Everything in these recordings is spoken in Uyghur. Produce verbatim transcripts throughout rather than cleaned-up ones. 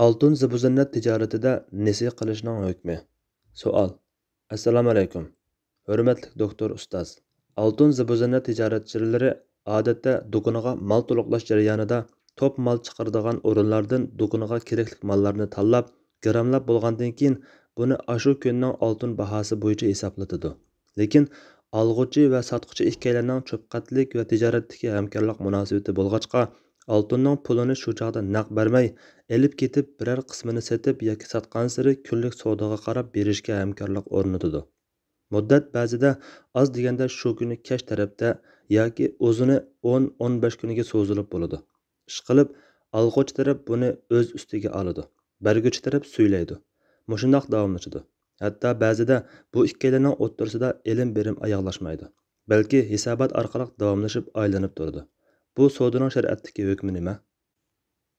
ئالتۇن زىبۇزىننەت تىجارىتىدە نېسى قىلىشنىڭ ھۆكمى. سوئال. ئەسسالامۇئەلەيكۇم. ھۆرمەتلىك دوكتور ئۇستاز. ئالتۇن زىبۇزىننەت تىجارەتچىلىرى ئادەتتە دۇكىنىغا مال تولۇقلاش جەريانىدا توپ مال چىقىرىدىغان ئورۇنلاردىن دۇكىنىغا كېرەكلىك ماللارنى تاللاپ، گىراملاپ بولغاندىن كېيىن، بۇنى ئاشۇ كۈننىڭ ئالتۇن باھاسى بويىچە ھېسابلىتىدۇ. لېكىن ئالغۇچى ۋە ساتقۇچى ئىككىيلەننىڭ چۆپقەتلىك ۋە تىجارەتتىكى ھەمكارلىق مۇناسىۋىتى بولغاچقا، ئالتۇننىڭ پۇلىنى شۇ چاغدا نەق بەرمەي، ئېلىپ كېتىپ بىرەر قىسمىنى سېتىپ ياكى ساتقانسېرى كۈنلۈك سودىغا قاراپ بېرىشكە ھەمكارلىق ئورنىتىدۇ. مۇددەت بەزىدە ئاز دېگەندە شۇ كۈنى كەچ تەرەپتە ياكى ئۇزۇنى ئون، ئون بەش كۈنگە سوزۇلۇپ بولىدۇ. ئىشقىلىپ، ئالغۇچى تەرەپ بۇنى ئۆز ئۈستىگە ئالىدۇ، بەرگۈچى تەرەپ سۈيلەيدۇ. مۇشۇنداق داۋاملىشىدۇ. ھەتتا بەزىدە بۇ ئىككىيلەننىڭ ئوتتۇرىسىدا ئېلىم بېرىم ئاياغلاشمايدۇ، بەلكى ھېسابات ئارقىلىق داۋاملىشىپ ئايلىنىپ تۇرىدۇ. بۇ سودىنىڭ شەرىئەتتىكى ھۆكمى نېمە؟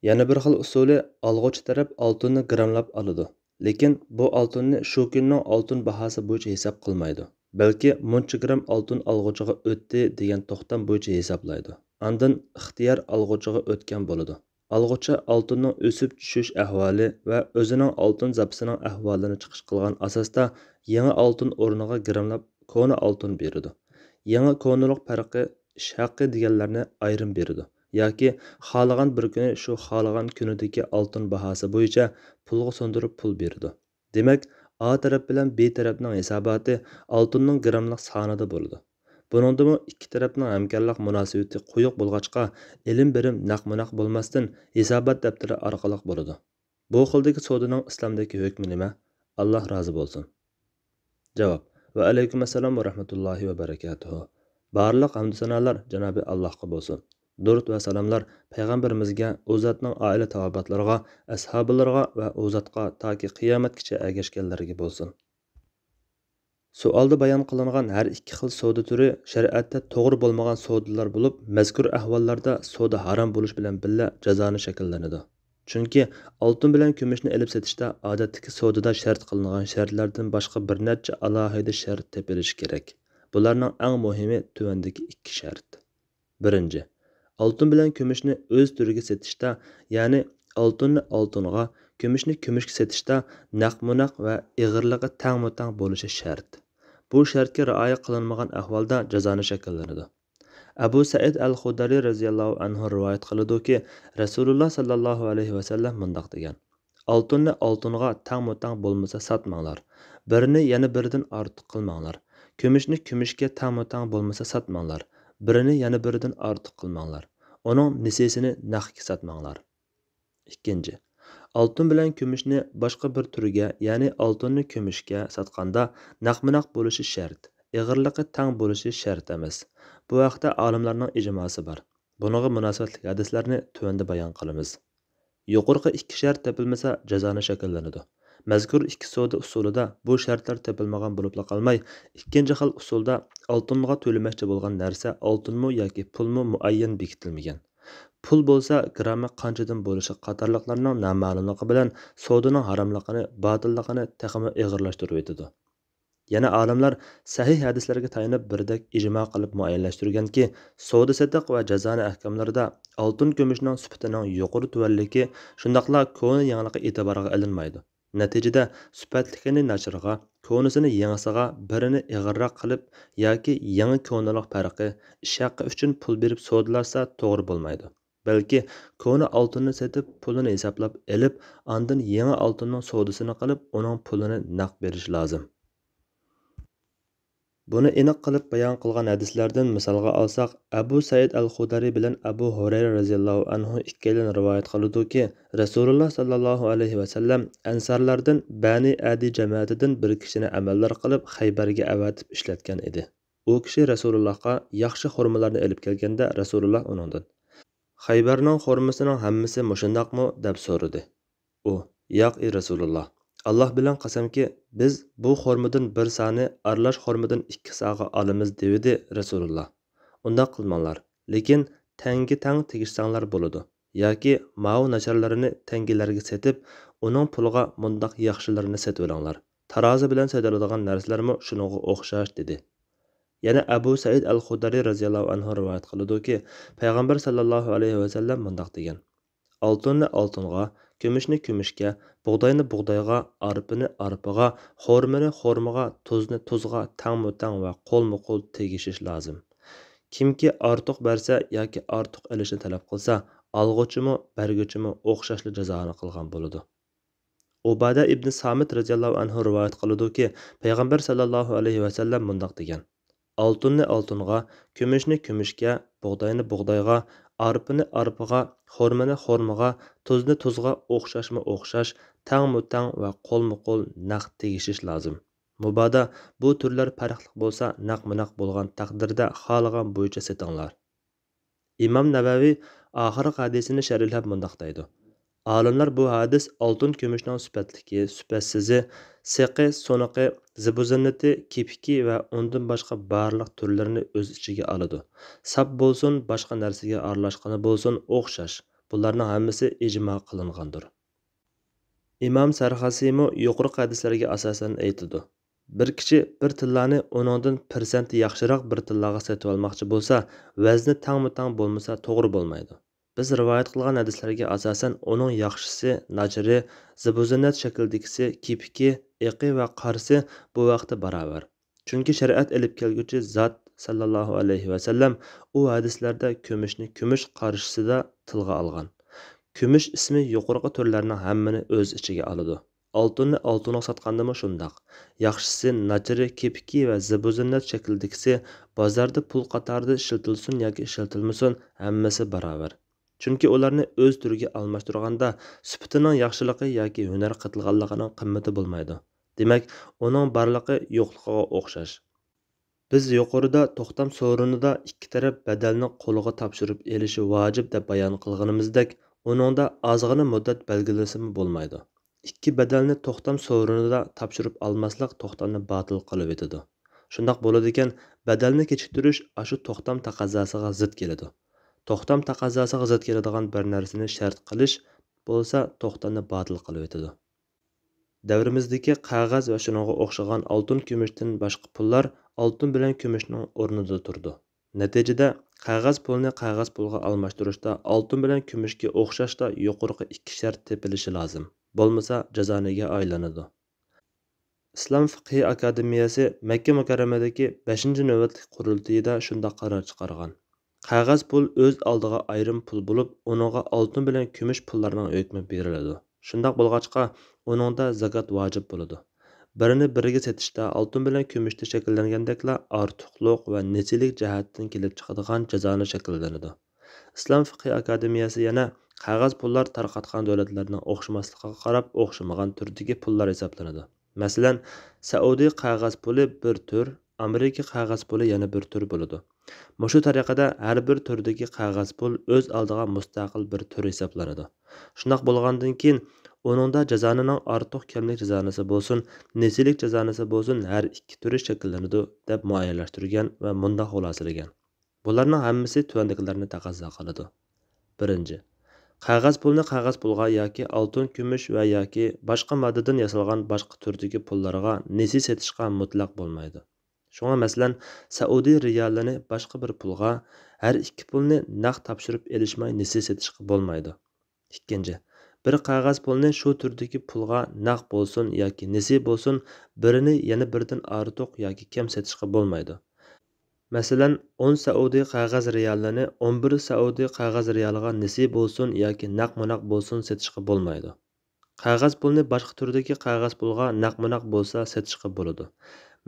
يەنە بىر خىل ئۇسۇلى، ئالغۇچى تەرەپ ئالتۇننى گىراملاپ ئالىدۇ. لېكىن بۇ ئالتۇننى شۇ كۈننىڭ ئالتۇن باھاسى بويىچە ھېساب قىلمايدۇ، بەلكى مۇنچە گىرام ئالتۇن ئالغۇچىغا ئۆتتى دېگەن توختام بويىچە ھېسابلايدۇ. ئاندىن ئىختىيار ئالغۇچىغا ئۆتكەن بولىدۇ. ئالغۇچى ئالتۇننىڭ ئۆسۈپ چۈشۈش ئەھۋالى ۋە ئۆزىنىڭ ئالتۇن زاپىسىنىڭ ئەھۋالىنى چىقىش قىلغان ئاساستا يېڭى ئالتۇن ئورنىغا گىراملاپ كونا ئالتۇن بېرىدۇ. يېڭى كونىلىق پەرقى، ئىش ھەققى دېگەنلەرنى ئايرىم بېرىدۇ ياكى خالىغان بىر كۈنى شۇ خالىغان كۈنىدىكى ئالتۇن باھاسى بويىچە پۇلغا سۇندۇرۇپ پۇل بېرىدۇ. دېمەك، ئا تەرەپ بىلەن بى تەرەپنىڭ ھېساباتى ئالتۇننىڭ گىراملىق سانىدا بولىدۇ. بۇنىڭدىمۇ ئىككى تەرەپنىڭ ھەمكارلىق مۇناسىۋىتى قويۇق بولغاچقا، ئېلىم بېرىم نەقمۇ نەق بولماستىن، ھېسابات دەپتىرى ئارقىلىق بولىدۇ. بۇ خىلدىكى سودىنىڭ ئىسلامدىكى ھۆكمى نېمە؟ ئاللا رازى بولسۇن. جاۋاب. ۋەئەلەيكۇم ئەسسالام ۋە رەھمەتۇللاھى ۋە بەرەكاتۇھۇ. بارلىق ھەمدۇ سانالار جانابى ئاللاھقا بولسۇن. دۇرۇت ۋە سالاملار پەيغەمبىرىمىزگە، ئۇ زاتنىڭ ئائىلە تاۋابىئاتلىرىغا، ئەسھابىلىرىغا ۋە ئۇ زاتقا تاكى قىيامەتكىچە ئەگەشكەنلەرگە بولسۇن. سوئالدا بايان قىلىنغان ھەر ئىككى خىل سودا تۈرى شەرىئەتتە توغرا بولمىغان سودىلار بولۇپ، مەزكۇر ئەھۋاللاردا سودا ھارام بولۇش بىلەن بىللە جازانى شەكىللىنىدۇ. چۈنكى ئالتۇن بىلەن كۈمۈشنى ئېلىپ سېتىشتا ئادەتتىكى سودىدا شەرت قىلىنغان شەرتلەردىن باشقا بىر نەچچە ئالاھىدە شەرت تېپىلىشى كېرەك. بۇلارنىڭ ئەڭ مۇھىمى تۆۋەندىكى ئىككى شەرت. بىرىنچى، ئالتۇن بىلەن كۈمۈشنى ئۆز تۈرىگە سېتىشتا، يەنى ئالتۇننى ئالتۇنغا، كۈمۈشنى كۈمۈشكە سېتىشتا نەقمۇ نەق ۋە ئېغىرلىقى تەڭمۇ تەڭ بولۇشى شەرت. بۇ شەرتكە رىئايە قىلىنمىغان ئەھۋالدا جازانى شەكىللىنىدۇ. ئەبۇ سەئىد ئەل خۇدرى رەزىياللاھۇ ئەنھۇ رىۋايەت قىلىدۇكى، رەسۇلۇللا ساللاللاھۇ ئەلەيھى ۋەسەللەم مۇنداق دېگەن: ئالتۇننى ئالتۇنغا تەڭمۇ تەڭ بولمىسا ساتماڭلار. بىرىنى يەنە بىرىدىن ئارتۇق قىلماڭلار. كۈمۈشنى كۈمۈشكە تەڭمۇ تەڭ بولمىسا ساتماڭلار. بىرىنى يەنە بىرىدىن ئارتۇق قىلماڭلار. ئۇنىڭ نېسىسىنى نەقكە ساتماڭلار. ئىككىنچى، ئالتۇن بىلەن كۈمۈشنى باشقا بىر تۈرگە، يەنى ئالتۇننى كۈمۈشكە ساتقاندا نەقمۇ نەق بولۇشى شەرت، ئېغىرلىقى تەڭ بولۇشى شەرت ئەمەس. بۇ ھەقتە ئالىملارنىڭ ئىجماسى بار. بۇنىڭغا مۇناسىۋەتلىك ھەدىسلەرنى تۆۋەندە بايان قىلىمىز. يۇقىرىقى ئىككى شەرت تېپىلمىسا، جازانى شەكىللىنىدۇ. مەزكۇر ئىككى سودا ئۇسۇلىدا بۇ شەرتلەر تېپىلمىغان بولۇپلا قالماي، ئىككىنچى خىل ئۇسۇلدا ئالتۇنغا تۆلىمەكچى بولغان نەرسە ئالتۇنمۇ ياكى پۇلمۇ مۇئەييەن بېكىتىلمىگەن. پۇل بولسا گىرامى قانچىدىن بولۇشى قاتارلىقلارنىڭ نامەلۇملۇقى بىلەن سودىنىڭ ھاراملىقىنى، باتىللىقىنى تېخىمۇ ئېغىرلاشتۇرۇۋېتىدۇ. يەنە ئالىملار سەھىھ ھەدىسلەرگە تايىنىپ بىردەك ئىجما قىلىپ مۇئەييەنلەشتۈرگەنكى، سودا-سېتىق ۋە جازانە ئەھكاملىرىدا ئالتۇن-كۈمۈشنىڭ سۈپىتىنىڭ يۇقىرى-تۆۋەنلىكى، شۇنداقلا كونا-يېڭىلىقى ئېتىبارغا ئېلىنمايدۇ. نەتىجىدە، سۈپەتلىكىنى ناچىرىغا، كونىسىنى يېڭىسىغا، بىرىنى ئېغىرراق قىلىپ ياكى يېڭى كونىلىق پەرقى، ئىش ھەققى ئۈچۈن پۇل بېرىپ سودىلاشسا توغرا بولمايدۇ. بەلكى كونا ئالتۇننى سېتىپ، پۇلىنى ھېسابلاپ ئېلىپ، ئاندىن يېڭى ئالتۇننىڭ سودىسىنى قىلىپ، ئۇنىڭ پۇلىنى نەق بېرىش لازىم. بۇنى ئېنىق قىلىپ بايان قىلغان ھەدىسلەردىن مىسالغا ئالساق، ئەبۇ سەئىد ئەل خۇدرى بىلەن ئەبۇ ھۇرەيرە رەزىياللاھۇ ئەنھۇ ئىككىيلەن رىۋايەت قىلىدۇكى، رەسۇلۇللا ساللاللاھۇ ئەلەيھى ۋەسەللەم ئەنسارلاردىن بەنى ئەدى جەمەتىدىن بىر كىشىنى ئەمەلدار قىلىپ خەيبەرگە ئەۋەتىپ ئىشلەتكەن ئىدى. ئۇ كىشى رەسۇلۇللاھقا ياخشى خورمىلارنى ئېلىپ كەلگەندە، رەسۇلۇللا ئۇنىڭدىن، «خەيبەرنىڭ خورمىسىنىڭ ھەممىسى مۇشۇنداقمۇ؟» دەپ سورىدى. ئۇ، «ياق، ئى رەسۇلۇللا، ئاللا بىلەن قەسەمكى، بىز بۇ خورمىدىن بىر سانى ئارىلاش خورمىدىن ئىككى ساغا ئالىمىز» دېۋىدى رەسۇلۇللا. «ئۇنداق قىلماڭلار، لېكىن تەڭگە تەڭ تېگىشسەڭلار بولىدۇ. ياكى ماۋۇ ناچارلىرىنى تەڭگىلەرگە سېتىپ، ئۇنىڭ پۇلىغا مۇنداق ياخشىلىرىنى سېتىۋېلىڭلار. تارازا بىلەن سېتىلىدىغان نەرسىلەرمۇ شۇنىڭغا ئوخشاش» دېدى. يەنە ئەبۇ سەئىد ئەل خۇدرى رەزىياللاھۇ ئەنھۇ رىۋايەت قىلىدۇكى، پەيغەمبەر ساللاللاھۇ ئەلەيھى ۋەسەللەم مۇنداق دېگەن: «ئالتۇننى ئالتۇنغا، كۈمۈشنى كۈمۈشكە، بۇغداينى بۇغدايغا، ئارپىنى ئارپىغا، خورمىنى خورمىغا، تۇزنى تۇزغا تەڭمۇ تەڭ ۋە قولمۇ قول تېگىشىش لازىم. كىمكى ئارتۇق بەرسە ياكى ئارتۇق ئېلىشنى تەلەپ قىلسا، ئالغۇچىمۇ، بەرگۈچىمۇ ئوخشاشلا جازانى قىلغان بولىدۇ. ئۇبادە ئىبنى سامىت رەزىياللاھۇ ئەنھۇ رىۋايەت قىلىدۇكى، پەيغەمبەر ساللاللاھۇ ئەلەيھى ۋەسەللەم مۇنداق دېگەن: ئالتۇننى ئالتۇنغا، كۈمۈشنى كۈمۈشكە، بۇغداينى بۇغدايغا، ئارپىنى ئارپىغا، خورمىنى خورمىغا، تۇزنى تۇزغا ئوخشاشمۇ ئوخشاش، تەڭمۇ تەڭ ۋە قولمۇ قول نەق تېگىشىش لازىم. مۇبادا بۇ تۈرلەر پەرقلىق بولسا، نەقمۇ نەق بولغان تەقدىردە خالىغان بويىچە سېتىڭلار. ئىمام نەۋەۋى ئاخىرقى ھەدىسىنى شەرھلەپ مۇنداق دەيدۇ: ئالىملار بۇ ھەدىس ئالتۇن كۈمۈشنىڭ سۈپەتلىكى، سۈپەتسىزى، سېقى، سۇنۇقى، زىبۇزىننىتى، كېپىكى ۋە ئۇندىن باشقا بارلىق تۈرلىرىنى ئۆز ئىچىگە ئالىدۇ. ساپ بولسۇن، باشقا نەرسىگە ئارىلاشقىنى بولسۇن ئوخشاش، بۇلارنىڭ ھەممىسى ئىجما قىلىنغاندۇر. ئىمام سەرخەسىمۇ يۇقىرىقى ھەدىسلەرگە ئاساسەن ئېيتىدۇ: بىر كىشى بىر تىللانى ئۇنىڭدىن پىرسەنتى ياخشىراق بىر تىللاغا سېتىۋالماقچى بولسا، ۋەزنى تەڭمۇ تەڭ بولمىسا توغرا بولمايدۇ. بىز رىۋايەت قىلغان ھەدىسلەرگە ئاساسەن ئۇنىڭ ياخشىسى، ناچىرى، زىبۇزىننەت شەكلىدىكىسى، كېپىكى، ئېقى ۋە قارىسى بۇ ھەقتە باراۋەر. چۈنكى شەرىئەت ئېلىپ كەلگۈچى زات ساللاللاھۇ ئەلەيھى ۋەسەللەم ئۇ ھەدىسلەردە كۈمۈشنى كۈمۈش قارىشىسىدا تىلغا ئالغان. كۈمۈش ئىسمى يۇقىرىقى تۈرلەرنىڭ ھەممىنى ئۆز ئىچىگە ئالىدۇ. ئالتۇننى ئالتۇنغا ساتقاندىمۇ شۇنداق. ياخشىسى، ناچىرى، كېپىكى ۋە زىبۇزىننەت شەكلىدىكىسى بازاردا پۇل قاتارىدا ئىشلىتىلسۇن ياكى ئىشلىتىلمىسۇن، ھەممىسى باراۋەر. چۈنكى ئۇلارنى ئۆز تۈرىگە ئالماشتۇرغاندا سۈپىتىنىڭ ياخشىلىقى ياكى ھۈنەر قېتىلغانلىقىنىڭ قىممىتى بولمايدۇ. دېمەك، ئۇنىڭ بارلىقى يوقلۇقىغا ئوخشاش. بىز يۇقىرىدا توختام سورۇنىدا ئىككى تەرەپ بەدەلنى قولىغا تاپشۇرۇپ ئېلىشى ۋاجىپ دەپ بايان قىلغىنىمىزدەك، ئۇنىڭدا ئازغىنە مۇددەت بەلگىلىسىمۇ بولمايدۇ. ئىككى بەدەلنى توختام سورۇنىدا تاپشۇرۇپ ئالماسلىق توختامنى باتىل قىلىۋېتىدۇ. شۇنداق بولىدىكەن، بەدەلنى كېچىكتۈرۈش ئاشۇ توختام تەقەززاسىغا زىت كېلىدۇ. توختام تەقەززاسىغا زىت كېلىدىغان بىر نەرسىنى شەرت قىلىش بولسا توختامنى باتىل قىلىۋېتىدۇ. دەۋرىمىزدىكى قەغەز ۋە شۇنىڭغا ئوخشىغان ئالتۇن، كۈمۈشتىن باشقا پۇللار ئالتۇن بىلەن كۈمۈشنىڭ ئورنىدا تۇرىدۇ. نەتىجىدە، قەغەز پۇلنى قەغەز پۇلغا ئالماشتۇرۇشتا ئالتۇن بىلەن كۈمۈشكە ئوخشاشلا يۇقىرىقى ئىككى شەرت تېپىلىشى لازىم. بولمىسا، جازانىگە ئايلىنىدۇ. ئىسلام فىقھى ئاكادېمىيەسى مەككە مۇكەررەمەدىكى بەشىنچى نۆۋەتلىك قۇرۇلتىيىدا شۇنداق قارار چىقارغان. قەغەز پۇل ئۆز ئالدىغا ئايرىم پۇل بولۇپ، ئۇنىڭغا ئالتۇن بىلەن كۈمۈش پۇللارنىڭ ھۆكمى بېرىلىدۇ. شۇنداق بولغاچقا، ئۇنىڭدا زاكات ۋاجىپ بولىدۇ. بىرىنى بىرىگە سېتىشتا ئالتۇن بىلەن كۈمۈشتە شەكىللەنگەندەكلا ئارتۇقلۇق ۋە نېسىلىك جەھەتتىن كېلىپ چىقىدىغان جازانى شەكىللىنىدۇ. ئىسلام فىقھى ئاكادېمىيەسى يەنە قەغەز پۇللار تارقاتقان دۆلەتلەرنىڭ ئوخشىماسلىقىغا قاراپ ئوخشىمىغان تۈردىكى پۇللار ھېسابلىنىدۇ. مەسىلەن، سەئۇدى قەغەز پۇلى بىر تۈر، ئامېرىكا قەغەز پۇلى يەنە بىر تۈر بولىدۇ. مۇشۇ تەرىقىدە ھەر بىر تۈردىكى قەغەز پۇل ئۆز ئالدىغا مۇستەقىل بىر تۈر ھېسابلىنىدۇ. شۇنداق بولغاندىن كېيىن، ئۇنىڭدا جازانىنىڭ ئارتۇق كەملىك جازانىسى بولسۇن، نېسىلىك جازانىسى بولسۇن، ھەر ئىككى تۈرى شەكىللىنىدۇ، دەپ مۇئەييەنلەشتۈرگەن ۋە مۇنداق خۇلاسىلىگەن. بۇلارنىڭ ھەممىسى تۆۋەندىكىلەرنى تەقەززا قىلىدۇ. بىرىنچى، قەغەز پۇلنى قەغەز پۇلغا ياكى ئالتۇن، كۈمۈش ۋە ياكى باشقا ماددىدىن ياسالغان باشقا تۈردىكى پۇللارغا نېسى سېتىشقا مۇتلەق بولمايدۇ. شۇڭا، مەسىلەن، سەئۇدى رىيالىنى باشقا بىر پۇلغا، ھەر ئىككى پۇلنى نەق تاپشۇرۇپ ئېلىشماي نېسى سېتىشقا بولمايدۇ. ئىككىنچى، بىر قەغەز پۇلنى شۇ تۈردىكى پۇلغا نەق بولسۇن ياكى نېسى بولسۇن، بىرىنى يەنە بىرىدىن ئارتۇق ياكى كەم سېتىشقا بولمايدۇ. مەسىلەن، ئون سەئۇدى قەغەز رىيالىنى ئون بىر سەئۇدى قەغەز رىيالىغا نېسى بولسۇن ياكى نەقمۇ نەق بولسۇن سېتىشقا بولمايدۇ. قەغەز پۇلنى باشقا تۈردىكى قەغەز پۇلغا نەقمۇ نەق بولسا سېتىشقا بولىدۇ.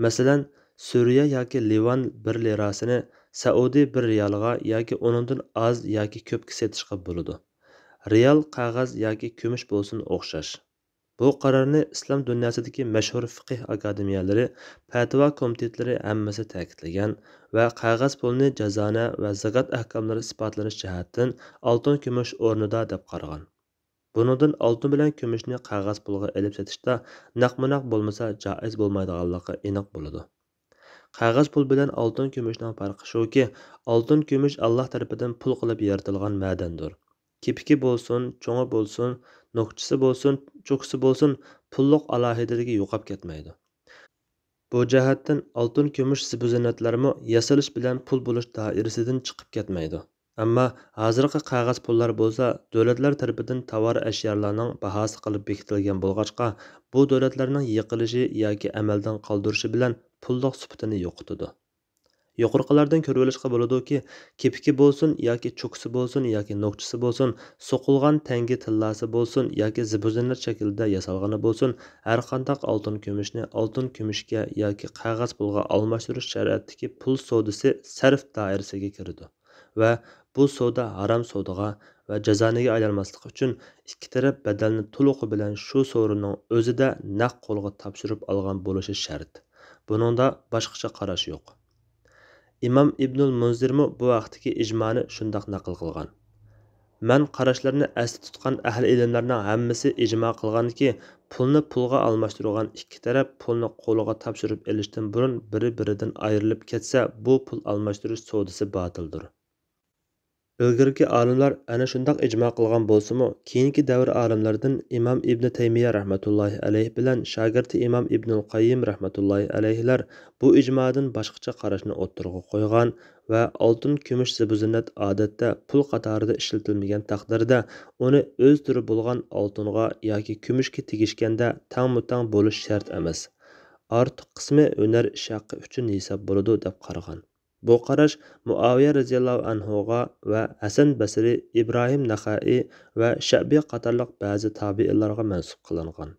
مەسىلەن، سۈرىيە ياكى لىۋان بىر لىراسىنى سەئۇدى بىر رىيالغا ياكى ئۇنىڭدىن ئاز ياكى كۆپكە سېتىشقا بولىدۇ. رىيال، قەغەز ياكى كۈمۈش بولسۇن ئوخشاش. بۇ قارارنى ئىسلام دۇنياسىدىكى مەشھۇر فىقىھ ئاكادېمىيەلىرى، پەتىۋا كومىتېتلىرى ھەممىسى تەكىتلىگەن ۋە قەغەز پۇلنى جازانە ۋە زاكات ئەھكاملىرى ئىسپاتلىنىش جەھەتتىن ئالتۇن، كۈمۈش ئورنىدا دەپ قارىغان. بۇنىڭدىن ئالتۇن بىلەن كۈمۈشنى قەغەز پۇلغا ئېلىپ سېتىشتا نەقمۇ نەق بولمىسا جائىز بولمايدىغانلىقى ئېنىق بولىدۇ. قەغەز پۇل بىلەن ئالتۇن، كۈمۈشنىڭ پەرقى شۇكى، ئالتۇن، كۈمۈش ئاللاھ تەرىپىدىن پۇل قىلىپ يارىتىلغان مەدەندۇر. كېپىكى بولسۇن، چوڭى بولسۇن، نوكچىسى بولسۇن، چوكىسى بولسۇن، پۇللۇق ئالاھىدىلىكى يوقاپ كەتمەيدۇ. بۇ جەھەتتىن ئالتۇن، كۈمۈش زىبۇزىننەتلەرمۇ ياسىلىش بىلەن پۇل بولۇش دائىرىسىدىن چىقىپ كەتمەيدۇ. ئەمما ھازىرقى قەغەز پۇللار بولسا دۆلەتلەر تەرىپىدىن تاۋار ئەشيالارنىڭ باھاسى قىلىپ بېكىتىلگەن بولغاچقا، بۇ دۆلەتلەرنىڭ يىقىلىشى ياكى ئەمەلدىن قالدۇرۇشى بىلەن پۇللۇق سۈپىتىنى يوقىتىدۇ. يۇقىرىقىلاردىن كۆرۈۋېلىشقا بولىدۇكى، كېپىكى بولسۇن ياكى چوكىسى بولسۇن ياكى نوكچىسى بولسۇن، سوقۇلغان تەڭگە تىللاسى بولسۇن ياكى زىبۇزىننەت شەكلىدە ياسالغىنى بولسۇن، ھەرقانداق ئالتۇن كۈمۈشنى ئالتۇن كۈمۈشكە ياكى قەغەز پۇلغا ئالماشتۇرۇش شەرىئەتتىكى پۇل سودىسى سەرف دائىرىسىگە كىرىدۇ ۋە بۇ سودا ھارام سودىغا ۋە جازانىگە ئايلانماسلىقى ئۈچۈن ئىككى تەرەپ بەدەلنى تولۇقى بىلەن شۇ سورۇننىڭ ئۆزىدە نەق قولغا تاپشۇرۇپ ئالغان بولۇشى شەرت. بۇنىڭدا باشقىچە قاراش يوق. ئىمام ئىبنۇل مۇنزىرمۇ بۇ ھەقتىكى ئىجمانى شۇنداق نەقىل قىلغان. مەن قاراشلىرىنى ئەستە تۇتقان ئەھلى ئىلىملەرنىڭ ھەممىسى ئىجما قىلغانكى، پۇلنى پۇلغا ئالماشتۇرغان ئىككى تەرەپ پۇلنى قولىغا تاپشۇرۇپ ئېلىشتىن بۇرۇن بىرى-بىرىدىن ئايرىلىپ كەتسە، بۇ پۇل ئالماشتۇرۇش سودىسى باتىلدۇر. ئىلگىرىكى ئالىملار ئەنە شۇنداق ئىجما قىلغان بولسىمۇ، كېيىنكى دەۋر ئالىملىرىدىن ئىمام ئىبنى تەيمىيە رەھمەتۇللاھى ئەلەيھ بىلەن شاگىرتى ئىمام ئىبنۇل قەييىم رەھمەتۇللاھى ئەلەيھلەر بۇ ئىجمادىن باشقىچە قاراشنى ئوتتۇرىغا قويغان ۋە ئالتۇن، كۈمۈش، زىبۇ-زىننەت ئادەتتە پۇل قاتارىدا ئىشلىتىلمىگەن تەقدىردە، ئۇنى ئۆز تۈرى بولغان ئالتۇنغا ياكى كۈمۈشكە تېگىشكەندە تەڭمۇتەڭ بولۇش شەرت ئەمەس. ئارتۇق قىسمى ھۈنەر ئىش ھەققى ئۈچۈن ھېساب بولىدۇ، دەپ قارىغان. بۇ قاراش مۇئاۋىيە رەزىياللاھۇ ئەنھۇغا ۋە ھەسەن بەسرى، ئىبراھىم نەخەئىي ۋە شەئبى قاتارلىق بەزى تابىئىنلارغا مەنسۇپ قىلىنغان.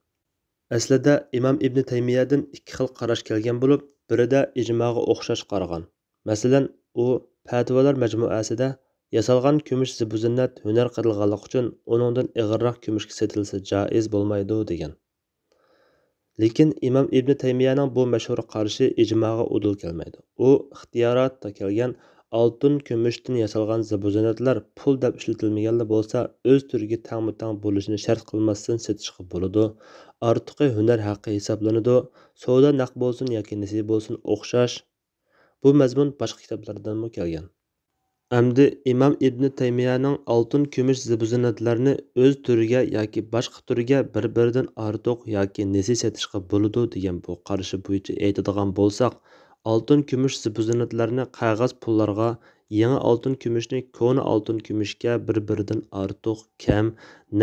ئەسلىدە ئىمام ئىبنى تەيمىيەدىن ئىككى خىل قاراش كەلگەن بولۇپ، بىرىدە ئىجماغا ئوخشاش قارىغان. مەسىلەن، ئۇ پەتىۋالار مەجمۇئەسىدە ياسالغان كۈمۈش زىبۇ-زىننەت ھۈنەر قىلغانلىقى ئۈچۈن ئۇنىڭدىن ئېغىرراق كۈمۈشكە سېتىلسا جائىز بولمايدۇ، دېگەن. لېكىن ئىمام ئىبنى تەيمىيەنىڭ بۇ مەشھۇر قارىشى ئىجماغا ئۇدۇل كەلمەيدۇ. ئۇ ئىختىياراتتا كەلگەن ئالتۇن، كۈمۈشتىن ياسالغان زىبۇ-زىننەتلەر پۇل دەپ ئىشلىتىلمىگەنلا بولسا، ئۆز تۈرىگە تەڭمۇتەڭ بولۇشىنى شەرت قىلماستىن سېتىشقا بولىدۇ. ئارتۇقى ھۈنەر ھەققى ھېسابلىنىدۇ. سودا نەق بولسۇن ياكى نېسى بولسۇن ئوخشاش. بۇ مەزمۇن باشقا كىتابلاردىنمۇ كەلگەن. ئەمدى ئىمام ئىبنى تەيمىيەنىڭ ئالتۇن، كۈمۈش زىبۇ-زىننەتلەرنى ئۆز تۈرىگە ياكى باشقا تۈرگە بىر-بىرىدىن ئارتۇق ياكى نېسى سېتىشقا بولىدۇ دېگەن بۇ قارىشى بويىچە ئېيتىدىغان بولساق، ئالتۇن، كۈمۈش زىبۇ-زىننەتلەرنى قەغەز پۇللارغا، يېڭى ئالتۇن، كۈمۈشنى كونا ئالتۇن، كۈمۈشكە بىر-بىرىدىن ئارتۇق، كەم،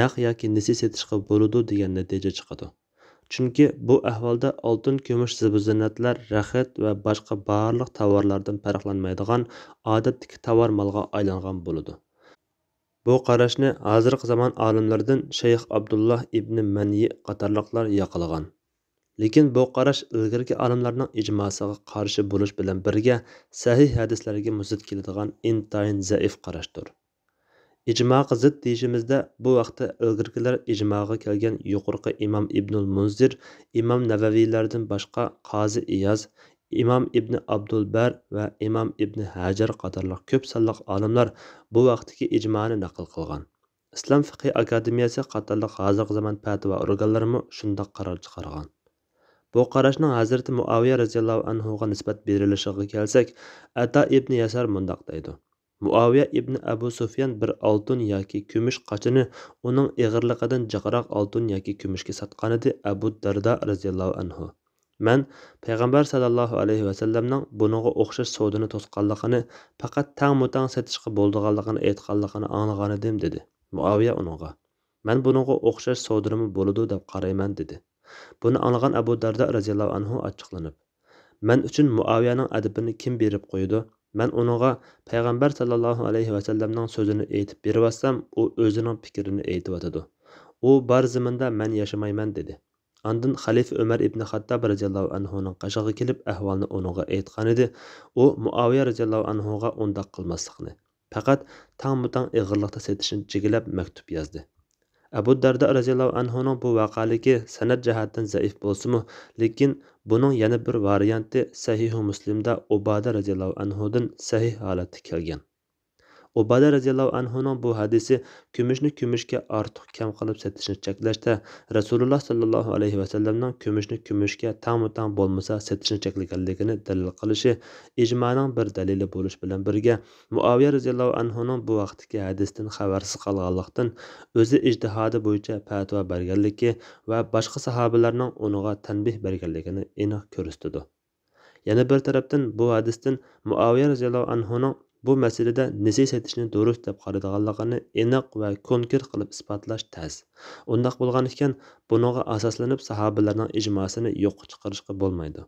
نەق ياكى نېسى سېتىشقا بولىدۇ دېگەن نەتىجە چىقىدۇ. چۈنكى بۇ ئەھۋالدا ئالتۇن، كۈمۈش زىبۇ-زىننەتلەر رەخت ۋە باشقا بارلىق تاۋارلاردىن پەرقلەنمەيدىغان ئادەتتىكى تاۋار مالغا ئايلانغان بولىدۇ. بۇ قاراشنى ھازىرقى زامان ئالىملىرىدىن شەيخ ئابدۇللا ئىبنى مەنيى قاتارلىقلار ياقلىغان. لېكىن بۇ قاراش ئىلگىرىكى ئالىملارنىڭ ئىجماسىغا قارشى بولۇش بىلەن بىرگە، سەھىھ ھەدىسلەرگىمۇ زىت كېلىدىغان ئىنتايىن زەئىپ قاراشتۇر. ئىجماغا زىت دېيىشىمىزدە، بۇ ھەقتە ئىلگىرىكىلەر ئىجماغا كەلگەن يۇقىرىقى ئىمام ئىبنۇل مۇنزىر، ئىمام نەۋەۋىيلەردىن باشقا قازى ئىياز، ئىمام ئىبنى ئابدۇلبەر ۋە ئىمام ئىبنى ھەجەر قاتارلىق كۆپ سانلىق ئالىملار بۇ ھەقتىكى ئىجمانى نەقىل قىلغان. ئىسلام فىقھى ئاكادېمىيەسى قاتارلىق ھازىرقى زامان پەتىۋا ئورگانلىرىمۇ شۇنداق قارار چىقارغان. بۇ قاراشنىڭ ھەزرىتى مۇئاۋىيە رەزىياللاھۇ ئەنھۇغا نىسبەت بېرىلىشىغا كەلسەك، ئەتا ئىبنى يەسار مۇنداق دەيدۇ: مۇئاۋىيە ئىبنى ئەبۇ سۇفيان بىر ئالتۇن ياكى كۈمۈش قاچىنى ئۇنىڭ ئېغىرلىقىدىن جىقراق ئالتۇن ياكى كۈمۈشكە ساتقانىدى ئەبۇ دەردا رەزىياللاھۇ ئەنھۇ. مەن پەيغەمبەر ساللاللاھۇ ئەلەيھى ۋەسەللەمنىڭ بۇنىڭغا ئوخشاش سودىنى توسقانلىقىنى، پەقەت تەڭمۇتەڭ سېتىشقا بولىدىغانلىقىنى ئېيتقانلىقىنى ئاڭلىغانىدىم، دېدى. مۇئاۋىيە ئۇنىڭغا، مەن بۇنىڭغا ئوخشاش سودىنىمۇ بولىدۇ دەپ قارايمەن، دېدى. بۇنى ئاڭلىغان ئەبۇ دەردا رەزىياللاھۇ ئەنھۇ ئاچچىقلىنىپ، مەن ئۈچۈن مۇئاۋىيەنىڭ ئەدىپىنى كىم بېرىپ قويىدۇ؟ مەن ئۇنىڭغا پەيغەمبەر ساللاللاھۇ ئەلەيھى ۋەسەللەمنىڭ سۆزىنى ئېيتىپ بېرىۋاتسام، ئۇ ئۆزىنىڭ پىكرىنى ئېيتىۋاتىدۇ. ئۇ بار زېمىندا مەن ياشىمايمەن، دېدى. ئاندىن خەلىپە ئۆمەر ئىبنى خەتتاب رەزىياللاھۇ ئەنھۇنىڭ قېشىغا كېلىپ، ئەھۋالنى ئۇنىڭغا ئېيتقانىدى. ئۇ مۇئاۋىيە رەزىياللاھۇ ئەنھۇغا ئۇنداق قىلماسلىقنى، پەقەت تەڭمۇتەڭ ئېغىرلىقتا سېتىشنى جىگىلەپ مەكتۇپ يازدى. ئەبۇ دەردا رەزىياللاھۇ ئەنھۇنىڭ بۇ ۋەقەلىكى سەنەد جەھەتتىن زەئىپ بولسىمۇ، لېكىن بۇنىڭ يەنە بىر ۋارىيانتى سەھىھۇ مۇسلىمدا ئۇبادە رەزىياللاھۇ ئەنھۇدىن سەھىھ ھالەتتە كەلگەن. ئۇبادە رەزىياللاھۇ ئەنھۇنىڭ بۇ ھەدىسى كۈمۈشنى كۈمۈشكە ئارتۇق كەم قىلىپ سېتىشنى چەكلەشتە، رەسۇلۇللا ساللاللاھۇ ئەلەيھى ۋەسەللەمنىڭ كۈمۈشنى كۈمۈشكە تەڭمۇتەڭ بولمىسا سېتىشنى چەكلىگەنلىكىنى دەلىل قىلىشى ئىجمانىڭ بىر دەلىلى بولۇش بىلەن بىرگە، مۇئاۋىيە رەزىياللاھۇ ئەنھۇنىڭ بۇ ھەقتىكى ھەدىستىن خەۋەرسىز قالغانلىقتىن، ئۆزى ئىجتىھادى بويىچە پەتىۋا بەرگەنلىكى ۋە باشقا ساھابىلەرنىڭ ئۇنىڭغا تەنبىھ بەرگەنلىكىنى ئېنىق كۆرسىتىدۇ. يەنە بىر تەرەپتىن، بۇ ھەدىستىن مۇئاۋىيە رەزىياللاھۇ ئەنھۇنىڭ بۇ مەسىلىدە نېسى سېتىشنى دۇرۇس دەپ قارايدىغانلىقىنى ئېنىق ۋە كونكرېت قىلىپ ئىسپاتلاش تەس. ئۇنداق بولغانىكەن، بۇنىڭغا ئاساسلىنىپ ساھابىلەرنىڭ ئىجماسىنى يوققا چىقىرىشقا بولمايدۇ.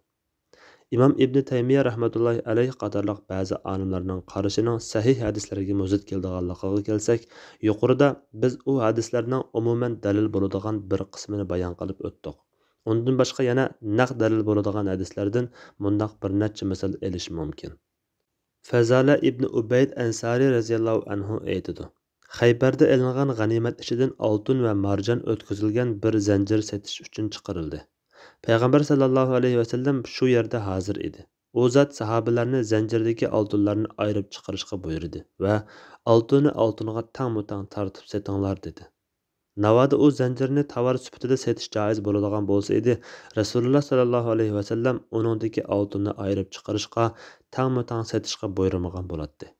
ئىمام ئىبنى تەيمىيە رەھمەتۇللاھى ئەلەيھ قاتارلىق بەزى ئالىملارنىڭ قارىشىنىڭ سەھىھ ھەدىسلەرگە مۇزىت كېلىدىغانلىقىغا كەلسەك، يۇقىرىدا بىز ئۇ ھەدىسلەرنىڭ ئومۇمەن دەلىل بولىدىغان بىر قىسمىنى بايان قىلىپ ئۆتتۇق. ئۇندىن باشقا يەنە نەق دەلىل بولىدىغان ھەدىسلەردىن مۇنداق بىر نەچچە مىسال ئېلىش مۇمكىن. فەزالە ئىبنى ئۇبەيد ئەنسارى رەزىياللاھۇ ئەنھۇ ئېيتىدۇ، خەيبەردە ئېلىنغان غەنىيمەت ئىچىدىن ئالتۇن ۋە مارجان ئۆتكۈزۈلگەن بىر زەنجىر سېتىش ئۈچۈن چىقىرىلدى. پەيغەمبەر سەللەللاھۇ ئەلەيھى ۋەسەللەم شۇ يەردە ھازىر ئىدى. ئۇ زات ساھابىلەرنى زەنجىردىكى ئالتۇنلارنى ئايرىپ چىقىرىشقا بۇيرۇدى ۋە ئالتۇننى ئالتۇنغا تەڭمۇ تەڭ تارتىپ سېتىڭلار دېدى. ناۋادا ئۇ زەنجىرنى تاۋار سۈپىتىدە سېتىش جائىز بولىدىغان بولسا ئىدى، رەسۇلۇللا سەللەللاھۇ ئەلەيھى ۋەسەللەم ئۇنىڭدىكى ئالتۇننى ئايرىپ چىقىرىشقا، تەڭمۇ تەڭ سېتىشقا بۇيرۇمىغان بولاتتى.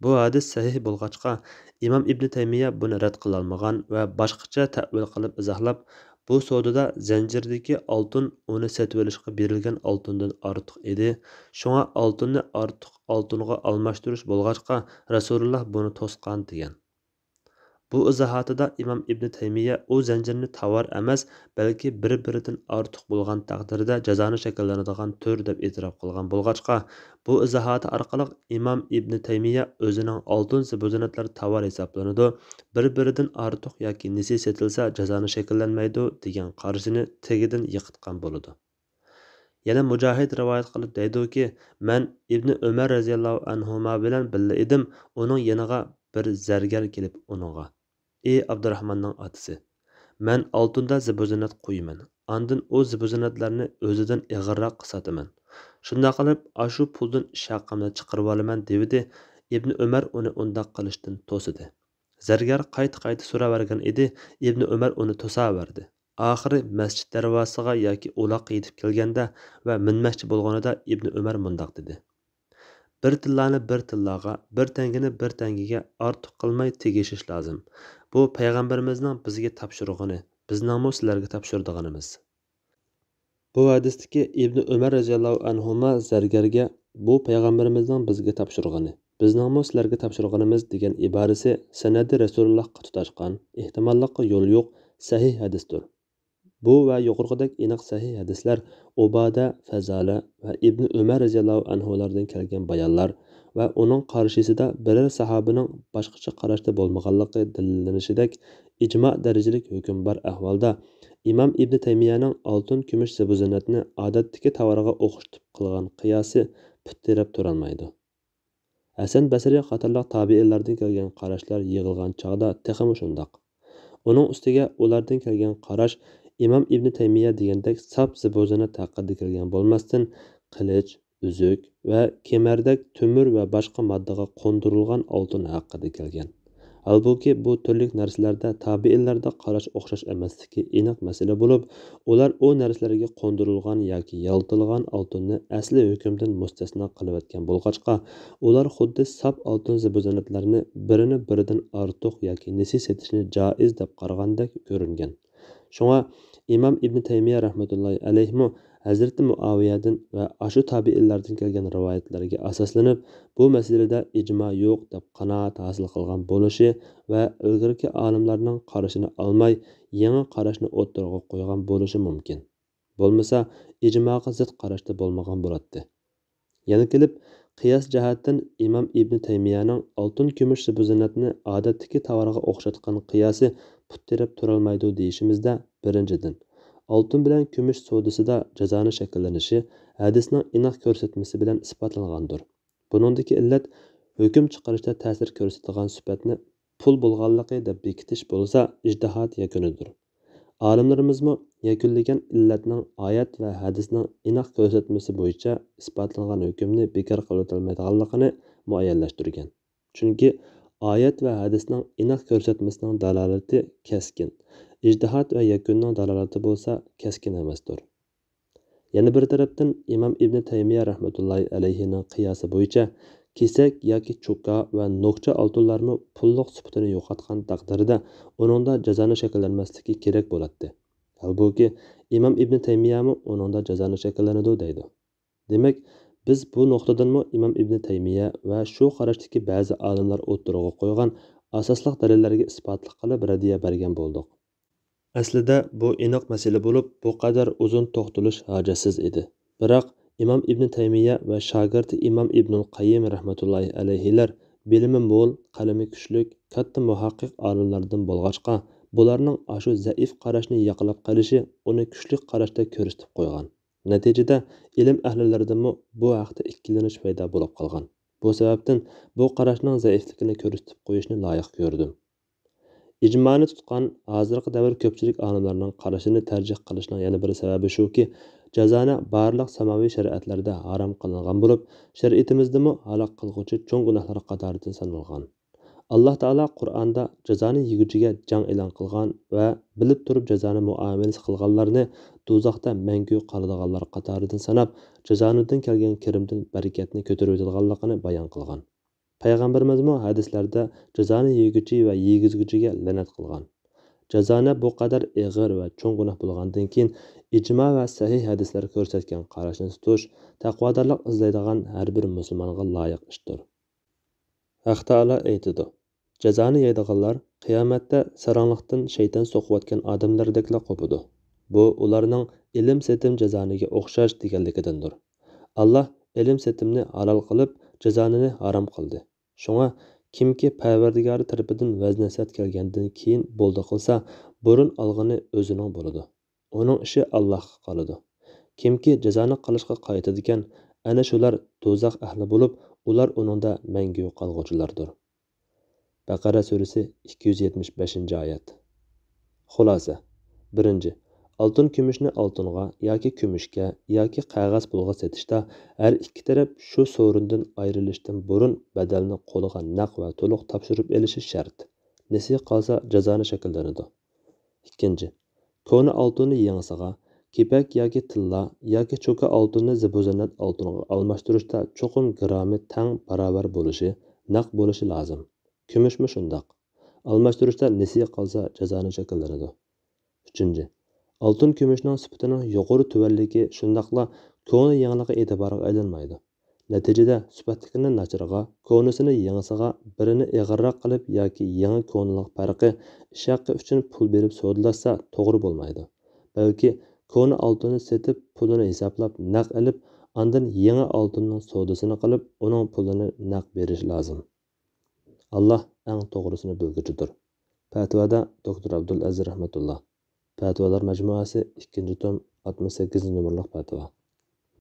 بۇ ھەدىس سەھىھ بولغاچقا، ئىمام ئىبنى تەيمىيە بۇنى رەت قىلالمىغان ۋە باشقىچە تەئۋىل قىلىپ ئىزاھلاپ، بۇ سودىدا زەنجىردىكى ئالتۇن ئۇنى سېتىۋېلىشقا بېرىلگەن ئالتۇندىن ئارتۇق ئىدى، شۇڭا ئالتۇننى ئارتۇق ئالتۇنغا ئالماشتۇرۇش بولغاچقا، رەسۇلۇللا بۇنى توسقان دېگەن. بۇ ئىزاھاتىدا ئىمام ئىبنى تەيمىيە ئۇ زەنجىرنى تاۋار ئەمەس، بەلكى بىر-بىرىدىن ئارتۇق بولغان تەقدىردە جازانى شەكىللىنىدىغان تۈر دەپ ئېتىراپ قىلغان بولغاچقا، بۇ ئىزاھاتى ئارقىلىق ئىمام ئىبنى تەيمىيە ئۆزىنىڭ ئالتۇن زىبۇزىننەتلەر تاۋار ھېسابلىنىدۇ، بىر-بىرىدىن ئارتۇق ياكى نېسى سېتىلسا جازانى شەكىللەنمەيدۇ دېگەن قارىشىنى تېگىدىن يىقىتقان بولىدۇ. يەنە مۇجاھىد رىۋايەت قىلىپ دەيدۇكى، مەن ئىبنى ئۆمەر رەزىياللاھۇ ئەنھۇما بىلەن بىللە ئىدىم، ئۇنىڭ يېنىغا بىر زەرگەر كېلىپ ئۇنىڭغا، ئى ئابدۇراخماننىڭ ئاتىسى، مەن ئالتۇندا زىبۇزىننەت قويىمەن، ئاندىن ئۇ زىبۇزىننەتلەرنى ئۆزىدىن ئېغىرراققا ساتىمەن. شۇنداق قىلىپ ئاشۇ پۇلدىن ئىش ھەققىمنى چىقىرىۋالىمەن دېۋىدى، ئىبنى ئۆمەر ئۇنى ئۇنداق قىلىشتىن توسىدى. زەرگەر قايتا-قايتا سوراۋەرگەن ئىدى، ئىبنى ئۆمەر ئۇنى توساۋەردى. ئاخىرى مەسچىت دەرۋازىسىغا ياكى ئۇلاققا يېتىپ كەلگەندە ۋە مىنمەكچى بولغىنىدا ئىبنى ئۆمەر مۇنداق دېدى، بىر تىللانى بىر تىللاغا، بىر تەڭگىنى بىر تەڭگىگە ئارتۇق قىلماي تېگىشىش لازىم. بۇ پەيغەمبىرىمىزنىڭ بىزگە تاپشۇرغىنى، بىزنىڭمۇ سىلەرگە تاپشۇرىدىغىنىمىز. بۇ ھەدىستىكى ئىبنى ئۆمەر رەزىياللاھۇ ئەنھۇما زەرگەرگە بۇ پەيغەمبىرىمىزنىڭ بىزگە تاپشۇرغىنى، بىزنىڭمۇ سىلەرگە تاپشۇرغىنىمىز دېگەن ئىبارىسى سەنەدى رەسۇلۇللاھقا تۇتاشقان، ئېھتىماللىققا يول يوق، سەھىھ ھەدىستۇر. بۇ ۋە يۇقىرىقىدەك ئېنىق سەھىھ ھەدىسلەر ئۇبادە، فەزالە ۋە ئىبنى ئۆمەر رەزىياللاھۇ ئەنھۇلاردىن كەلگەن بايانلار ۋە ئۇنىڭ قارشىسىدا بىرەر ساھابىنىڭ باشقىچە قاراشتا بولمىغانلىقى دەلىللىنىشىدەك ئىجما دەرىجىلىك ھۆكۈم بار ئەھۋالدا، ئىمام ئىبنى تەيمىيەنىڭ ئالتۇن، كۈمۈش، زىبۇزىننەتنى ئادەتتىكى تاۋارغا ئوخشىتىپ قىلغان قىياسى پۇت تىرەپ تۇرالمايدۇ. ھەسەن بەسرى قاتارلىق تابىئىنلاردىن كەلگەن قاراشلار يىغىلغان چاغدا تېخىمۇ شۇنداق. ئۇنىڭ ئۈستىگە ئۇلاردىن كەلگەن قاراش ئىمام ئىبنى تەيمىيە دېگەندەك ساپ زىبۇزىننەت ھەققىدە كەلگەن بولماستىن، قىلىچ، ئۈزۈك ۋە كېمەردەك تۆمۈر ۋە باشقا ماددىغا قوندۇرۇلغان ئالتۇن ھەققىدە كەلگەن. ھالبۇكى، بۇ تۈرلۈك نەرسىلەردە تابىئىنلاردا قاراش ئوخشاش ئەمەسلىكى ئېنىق مەسىلە بولۇپ، ئۇلار ئۇ نەرسىلەرگە قوندۇرۇلغان ياكى يالتىلغان ئالتۇننى ئەسلى ھۆكۈمدىن مۇستەسنا قىلىۋەتكەن بولغاچقا، ئۇلار خۇددى ساپ ئالتۇن زىبۇزىننەتلەرنى بىرىنى بىرىدىن ئارتۇق ياكى نېسى سېتىشنى جائىز دەپ قارىغاندەك كۆرۈنگەن. شۇڭا ئىمام ئىبنى تەيمىيە رەھمەتۇللاھى ئەلەيھىمۇ ھەزرىتى مۇئاۋىيەدىن ۋە ئاشۇ تابىئىنلاردىن كەلگەن رىۋايەتلەرگە ئاساسلىنىپ، بۇ مەسىلىدە ئىجما يوق دەپ قانائەت ھاسىل قىلغان بولۇشى ۋە ئىلگىرىكى ئالىملارنىڭ قارىشىنى ئالماي، يېڭى قاراشنى ئوتتۇرىغا قويغان بولۇشى مۇمكىن. بولمىسا، ئىجماغا زىت قاراشتا بولمىغان بولاتتى. يەنە كېلىپ، قىياس جەھەتتىن ئىمام ئىبنى تەيمىيەنىڭ ئالتۇن، كۈمۈش، زىبۇزىننەتنى ئادەتتىكى تاۋارغا ئوخشاتقان قىياسى پۇت تىرەپ تۇرالمايدۇ دېيىشىمىزدە، بىرىنچىدىن، ئالتۇن بىلەن كۈمۈش سودىسىدا جازانى شەكىللىنىشى ھەدىسنىڭ ئېنىق كۆرسەتمىسى بىلەن ئىسپاتلانغاندۇر. بۇنىڭدىكى ئىللەت ھۆكۈم چىقىرىشتا تەسىر كۆرسىتىدىغان سۈپەتنى پۇل بولغانلىقى دەپ بېكىتىش بولسا ئىجتىھات يەكۈنىدۇر. ئالىملىرىمىزمۇ يەكۈنلىگەن ئىللەتنىڭ ئايەت ۋە ھەدىسنىڭ ئېنىق كۆرسەتمىسى بويىچە ئىسپاتلانغان ھۆكۈمنى بىكار قىلىۋېتەلمەيدىغانلىقىنى مۇئەييەنلەشتۈرگەن. چۈنكى ئايەت ۋە ھەدىسنىڭ ئېنىق كۆرسەتمىسىنىڭ دالالىتى كەسكىن، ئىجتىھات ۋە يەكۈننىڭ دالالىتى بولسا كەسكىن ئەمەستۇر. يەنە بىر تەرەپتىن، ئىمام ئىبنى تەيمىيە رەھمەتۇللاھى ئەلەيھىنىڭ قىياسى بويىچە، كېسەك ياكى چوكا ۋە نوكچا ئالتۇنلارمۇ پۇللۇق سۈپىتىنى يوقاتقان تەقدىردە، ئۇنىڭدا جازانى شەكىللەنمەسلىكى كېرەك بولاتتى. ھالبۇكى، ئىمام ئىبنى تەيمىيەمۇ ئۇنىڭدا جازانى شەكىللىنىدۇ دەيدۇ. دېمەك، بىز بۇ نۇقتىدىنمۇ ئىمام ئىبنى تەيمىيە ۋە شۇ قاراشتىكى بەزى ئالىملار ئوتتۇرىغا قويغان ئاساسلىق دەلىللەرگە ئىسپاتلىق قىلىپ رەددىيە بەرگەن بولدۇق. ئەسلىدە بۇ ئېنىق مەسىلە بولۇپ، بۇ قەدەر ئۇزۇن توختىلىش ھاجەتسىز ئىدى. بىراق، ئىمام ئىبنى تەيمىيە ۋە شاگىرتى ئىمام ئىبنۇل قەييىم رەھمەتۇللاھى ئەلەيھىلەر بىلىمى مول، قەلىمى كۈچلۈك، كاتتا مۇھەققىق ئالىملاردىن بولغاچقا، بۇلارنىڭ ئاشۇ زەئىپ قاراشنى ياقلاپ قېلىشى ئۇنى كۈچلۈك قاراشتا كۆرسىتىپ قويغان. نەتىجىدە، ئىلىم ئەھلىلىرىدىمۇ بۇ ھەقتە ئىككىلىنىش پەيدا بولۇپ قالغان. بۇ سەۋەبتىن بۇ قاراشنىڭ زەئىپلىكىنى كۆرسىتىپ قويۇشنى لايىق كۆردۈم. ئىجمانى تۇتقان ھازىرقى دەۋر كۆپچىلىك ئالىملارنىڭ قارىشىنى تەرجىھ قىلىشنىڭ يەنە بىر سەۋەبى شۇكى، جازانە بارلىق ساماۋى شەرىئەتلەردە ھارام قىلىنغان بولۇپ، شەرىئىتىمىزدىمۇ ھالاك قىلغۇچى چوڭ گۇناھلار قاتارىدا سانالغان. ئاللاھ تائالا قۇرئاندا جازانى يېگۈچىگە جەڭ ئېلان قىلغان ۋە بىلىپ تۇرۇپ جازانى مۇئامىلىسى قىلغانلارنى دوزاختا مەڭگۈ قالىدىغانلار قاتارىدىن ساناپ، جازانىدىن كەلگەن كىرىمدىن بەرىكەتنى كۆتۈرۈۋېتىدىغانلىقىنى بايان قىلغان. پەيغەمبىرىمىزمۇ ھەدىسلەردە جازانى يېگۈچى ۋە يېگۈزگۈچىگە لەنەت قىلغان. جازانە بۇ قەدەر ئېغىر ۋە چوڭ گۇناھ بولغاندىن كېيىن، ئىجما ۋە سەھىھ ھەدىسلەر كۆرسەتكەن قاراشنى تۇتۇش تەقۋادارلىق ئىزدەيدىغان ھەر بىر مۇسۇلمانغا لايىق ئىشتۇر. ھەق تائالا ئېيتىدۇ، جازانى يەيدىغانلار قىيامەتتە ساراڭلىقتىن شەيتان سوقۇۋەتكەن ئادەملەردەكلا قوپىدۇ. بۇ ئۇلارنىڭ ئېلىم-سېتىم جازانىگە ئوخشاش دېگەنلىكىدىندۇر. ئاللاھ ئېلىم-سېتىمنى ھالال قىلىپ، جازانىنى ھارام قىلدى. شۇڭا، كىمكى پەرۋەردىگارى تەرىپىدىن ۋەز-نەسىھەت كەلگەندىن كېيىن بولدى قىلسا، بۇرۇن ئالغىنى ئۆزىنىڭ بولىدۇ. ئۇنىڭ ئىشى ئاللاھقا قالىدۇ. كىمكى جازانى قىلىشقا قايتىدىكەن، ئەنە شۇلار دوزاخ ئەھلى بولۇپ، ئۇلار ئۇنىڭدا مەڭگۈ قالغۇچىلاردۇر. بەقەرە سۈرىسى، ئىككى يۈز يەتمىش بەشىنچى ئايەت. خۇلاسە، بىرىنچى، ئالتۇن كۈمۈشنى ئالتۇنغا ياكى كۈمۈشكە ياكى قەغەز پۇلغا سېتىشتا ھەر ئىككى تەرەپ شۇ سورۇندىن ئايرىلىشتىن بۇرۇن بەدەلنى قولىغا نەق ۋە تولۇق تاپشۇرۇپ ئېلىشى شەرت. نېسى قالسا جازانى شەكىللىنىدۇ. ئىككىنچى، كونا ئالتۇننى يېڭىسىغا، كېپەك ياكى تىللا ياكى چوكا ئالتۇننى زىبۇزىننەت ئالتۇنغا ئالماشتۇرۇشتا چوقۇم گىرامى تەڭ باراۋەر بولۇشى، نەق بولۇشى لازىم. كۈمۈشمۇ شۇنداق. ئالماشتۇرۇشتا نېسى قالسا جازانى شەكىللىنىدۇ. ئۈچىنچى، ئالتۇن كۈمۈشنىڭ سۈپىتىنىڭ يۇقىرى تۆۋەنلىكى شۇنداقلا كونا يېڭىلىقى ئېتىبارغا ئېلىنمايدۇ. نەتىجىدە، سۈپەتلىكىنى ناچىرىغا، كونىسىنى يېڭىسىغا، بىرىنى ئېغىرراق قىلىپ ياكى يېڭى كونىلىق پەرقى، ئىش ھەققى ئۈچۈن پۇل بېرىپ سودىلاشسا توغرا بولمايدۇ. بەلكى كونا ئالتۇننى سېتىپ، پۇلىنى ھېسابلاپ نەق ئېلىپ، ئاندىن يېڭى ئالتۇننىڭ سودىسىنى قىلىپ، ئۇنىڭ پۇلىنى نەق بېرىش لازىم. ئاللاھ ئەڭ توغرىسىنى بىلگۈچىدۇر. پەتىۋادا دوكتور ئابدۇلئەزىز رەھمەتۇللا. پەتىۋالار مەجمۇئەسى، ئىككىنچى توم، ئاتمىش سەككىزىنچى نومۇرلۇق پەتىۋا.